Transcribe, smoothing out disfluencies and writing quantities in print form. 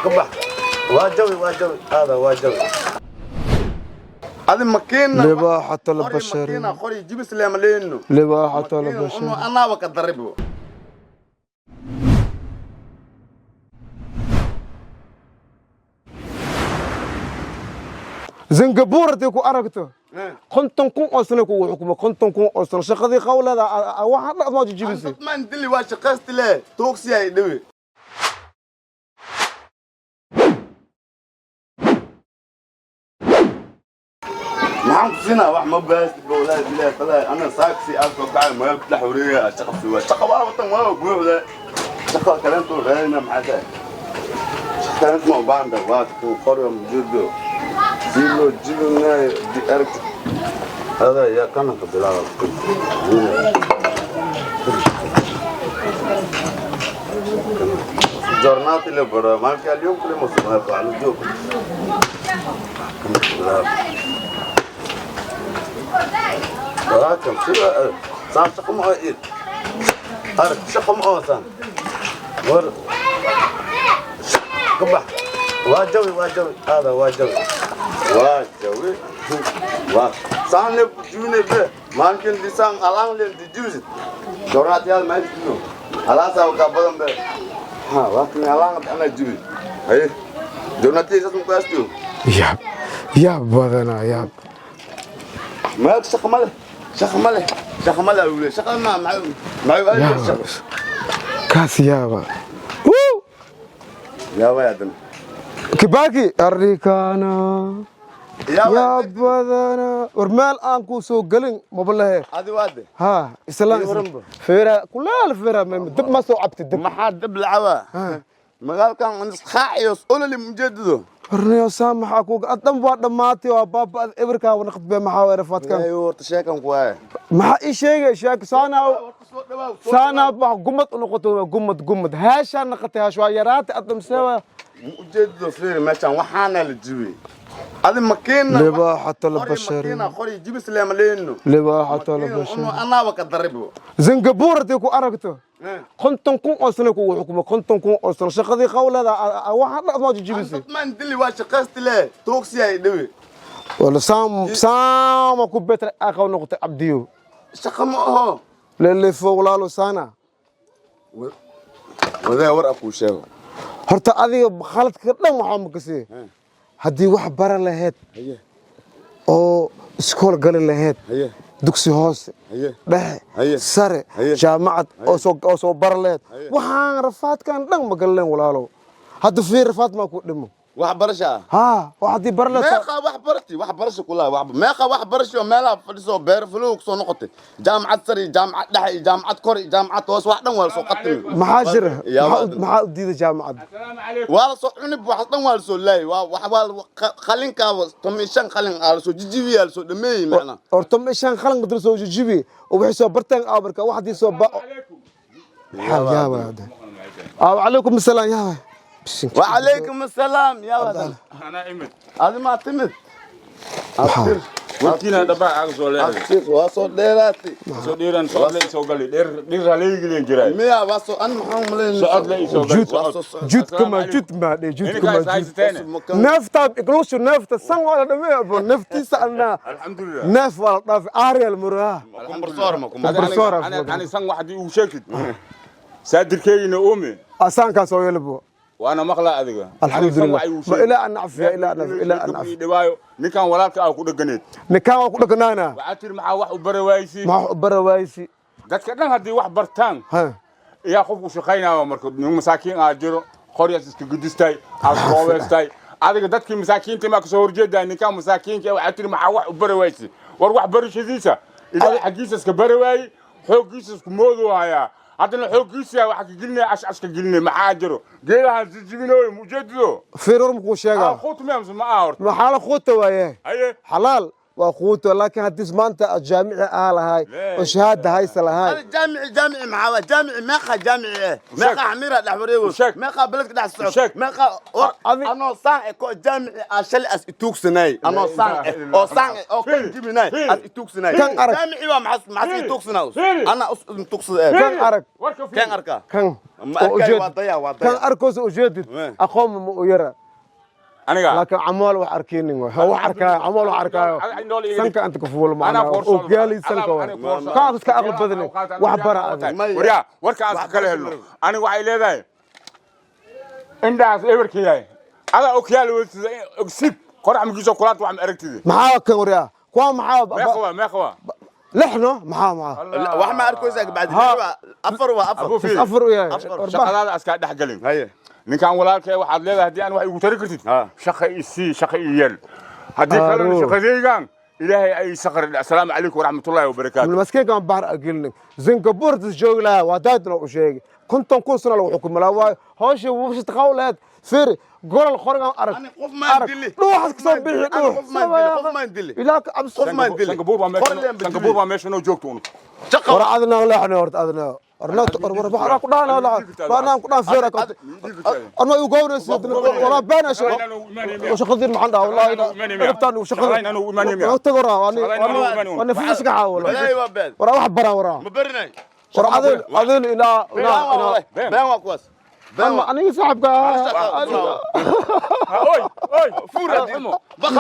Kabax. Waa jawi, waa jawi, aada waa jawi. Adi makiina. Libaaxata albashari. Makiina qori jibis lema leeno. Libaaxata albashari. Anaaba ka daribo. Singapore haddii ku aragto, 50,000 oo sano kugu xukumo, 50,000 oo sano shaqadii qawlada waxaa dhaqmaa jijibisay. Dad maan dili, waa shaqaysti le, tuugsi ay dhibi. Maxaan ku siinaa? Wax ma baasti bowlaa bilaa talaa. Ana saaksi aan soo kacay, meel ku dhex wareegaya, shaqa sugaa, shaqa waa watan, waa buuxda shaqa kalento raadina. Maxaa tahay? Shaqa kalento ma u baahan tahay. Waa kan qoryo mujuudo si loo jibinaayo di aragti. Hada yaa kananka bilaaba. Giornate le bro, ma anche اليوم كل ما صرنا على الجوب. ولكن شو صار؟ شقم او ايد هرب شقم او صار ور قبح. واجوي واجوي، هذا واجوي واجوي. وا سان le june be mankin disan alang le dijuzi jornat yal ma jino ala sa ka badan be ha wa kan alang ana jibi ay jornat yal sa ko. Yaab, yaab badanaa, yaab. Ma shaqa male, shaqa male, shaqa male awle, shaqa ma ma ma. Yaab kaas, yaaba. Ya wa yadan. Kibaki arrikaana. Ya. Yaab badanaa, war meel aan kuu soo gelin maba lehe. Adi waade. Ha islaan. Ii waranba. Feera kulaal, feera dib ma soo cabti dib. Maxaa dib lacaba magaalkan isqaaciyo ololi mujeedado? Warniyo saa maxaa kuga ad dhan waa dhammaatay, waa baaba ebirkaa wanaqdbe, maxaa weere faadkan? Ay horta sheekan ku waaya. Maxaa ii sheegay? Sheek saanaa saanaa baa gumad u noqotay, waa gumad, gumad heeshaa naqatay, heesh waa yaraatay adamsewa. Mujeedado fiiri, meeshan waxaana la jibiyey adi makiina. Libaaxata albashari. Makiina qori jibis lema leeno. Libaaxata albashari. Anaaba ka daribo. Singapore haddii ku aragto, 50,000 oo sano kugu xukumo, 50,000 oo sano shaqadii qawlada waxaa dhaqmaa jijibisay. Dad maan dili, waa shaqaysti le, tuugsi ay dhibi. Wala saam saama ku betra aqaw noqotay abdiyo. Shaqa ma aho. Lelefo walaalo saana. Wadaa war akuu sheego. Horta adiga khaladka dhan waxaa ma kasii haddii wax bara lahayd haye oo iskool gali lahayd haye dugsi hoose haye dhexe Haye. sare Haye. jaamacad oo soo bara lahayd, Haye. waxaan rafaadkan dhan ma galeen walaalow. Hadda fiir, rafaad maa ku dhimo. Waxbarasha ah. Haa, wax haddii bara lahayd. Meeqa wax barti, wax barasho kula, wax meeqa wax barasho meelaha fadhiso beer fuluug soo noqotay, jaamacad sare iyo jaamacad dhexe iyo jaamacad kor iyo jaamacad hoose, wax dhan waa la soo qatimi. Maxaa jira? Yaa maxaa u diiday jaamacadda? Waa la soo cunib, wax dhan waa la soo laayay, waa wax waa qalinkaa 15 qalin aa la soo jijibiyaa, la soo dhameeyey macnaa. Horta meeshaan qalanka dul soo jijibi oo wixii soo barteen aa marka wax haddii soo ba maxaa yaaba hadda. Aa wacalaykum asalaam, yaaba. وعليكم السلام يا ولد. Anaa imid. هذه ما timid. Warkiina dhabaa aaga soo leedahay. Abtir waa soo dheeraatay. Soo dheeraan socod la isoo galay, dheer dhir haleegileen jiray. Miya waa soo an maxaan malayn. Socod la isoo galay. Waa soo judka ma jud ma dhe judka ma Ininkaas jud haysateene. Neefta iglushu neefta san waa la dhamay abo neeftiisa anna. Alxamdulilah. Neef waa la dhaafay aariel muraha. Kumbarsoor ma kumbar. Kumbarsoor. Ani san wax haddii ugu sheegtid saadirkeygina uume. Asaankaas oo yelbo. Waana maqlaa adiga. Alxamdulilah, ma ilaa an nacfiya, ilaa an nacfiya, ilaa an nacfiya. Dhibaayo ninkan walaalka ah ku dhaganeed. Ninkaan waa ku dhaganaana. Waxaa tiri maxaa wax u bara waaysi? Maxaa u bara waaysi? Dadka dhan haddii wax bartaan ha yaa qofku shaqaynaayo, marka nin masaakiin aa jiro, qoryaas iska gudistay, aad roobeystay adiga, dadkii masaakiinta maa kasoo horjeedaa. Ninkaan masaakiinka waxaa tiri maxaa wax u bari waysi? War wax barashadiisa ilaahay xaggiisa iska bari waaye, xooggiisa isku mooduu hayaa, haddana xooggiisa waxa ka gelinaya ashcash ka gelinaya. Maxaa jiro geedahan sijibinooyo mujeedido? Fiir, war makuu sheegaa? Quut miya mise ma aha horta? Maxaa la quuta waaye? Haye. Xalaal Waa quuto, laakiin haddii maanta aad jaamici ahaa lahay oo shahaada haysa lahay. هذا جامعي، جامعي maxaa jaamici؟ Meeqa jaamici eh؟ Meeqa xamiira dhex wareego؟ Sheeg. Meeqa beledka dhex socod? Sheeg. Meeqa anoo saan eh ko jaamici aa shalay as ituugsanay, anoo saan eh oo saan eh oo kan jibinay as ituugsanay. Kan arag. Jaamici waa maxas maxas ituugsanaa? Fiiri. Ana us ituugsada eh. Kan arag. Warka fiiri. Kan arka. Kan Ma oo arkay, ujeed waa daya, waa kan daya. Arkoosa ujeedid. Aqoon ma u yara. Aniga laakiin camool wax arkeenin waay, wax arkaayo camool, wax arkaayo. Sanka anta ka fuul Anaa macnaa koorso. oo gaali sanka waay. Kaas iska aqli badani, wax bara adag. Waryaa, warka aan iska kala helno. Aniga waxay leedahay indhahaas eberka yahay, adaa okyaal weysida, ogsiib qorax magiisoo kulaanta wax ma aragtidi. Maxaa kan waryaa kuwa maxaa? Meeqa waa? Meeqa waa? Lixno maxaa? Wax ma arkaysaa bacdi afar waa afar. Abu fiiri. Afar u yahay. Afar. Shaqadaada askaa dhex gelin. Haye. Ninkan walaalkee waxaad leedahay, haddii aan wax igu tari kartid, shaqa i sii, shaqa i yeel. Haddii kalena Aaruur. shaqadaygan ilaahay ay saqri. Asalaamu calaykum waraxmatullaahi wabarakaatu. Maskiinkan bahar agelinin Singapore tas joogi lahaa waa daadna u sheegay 50,000 sano lagu xukumi lahaa waayo hawsha wusha taqaw lahayd. Fiiri golol qorigan arag. Ani qof maan Arag. dili. Dhuuxas kasoo Qof maan bixi dili. Ani dhuux. qof maan dili. Qof maan dili. Ilaa ka cabsi. Qof maan dili. Sangabuur baa Qor leen meesha, ba Sangabuur dili. baa meesha noo joogto unug. Shaqa. War adna leexna horta adna warna war war ku dhaana warna ku dhaan feera arma igu gownaysa wala beena shaqadii maxaan dhahaa wallahi dhibtaan shaqadii tago raa ani fiis ka caawilo. Walaahi waa been. War wax bara waraa. Ma barinay. War adil adil ilaa Been ilaa waa ilaa wallahi. Been waa kuwaas. Been waa. Aniga saaxibka. Oy oy. Fuur. Xumo. Baq.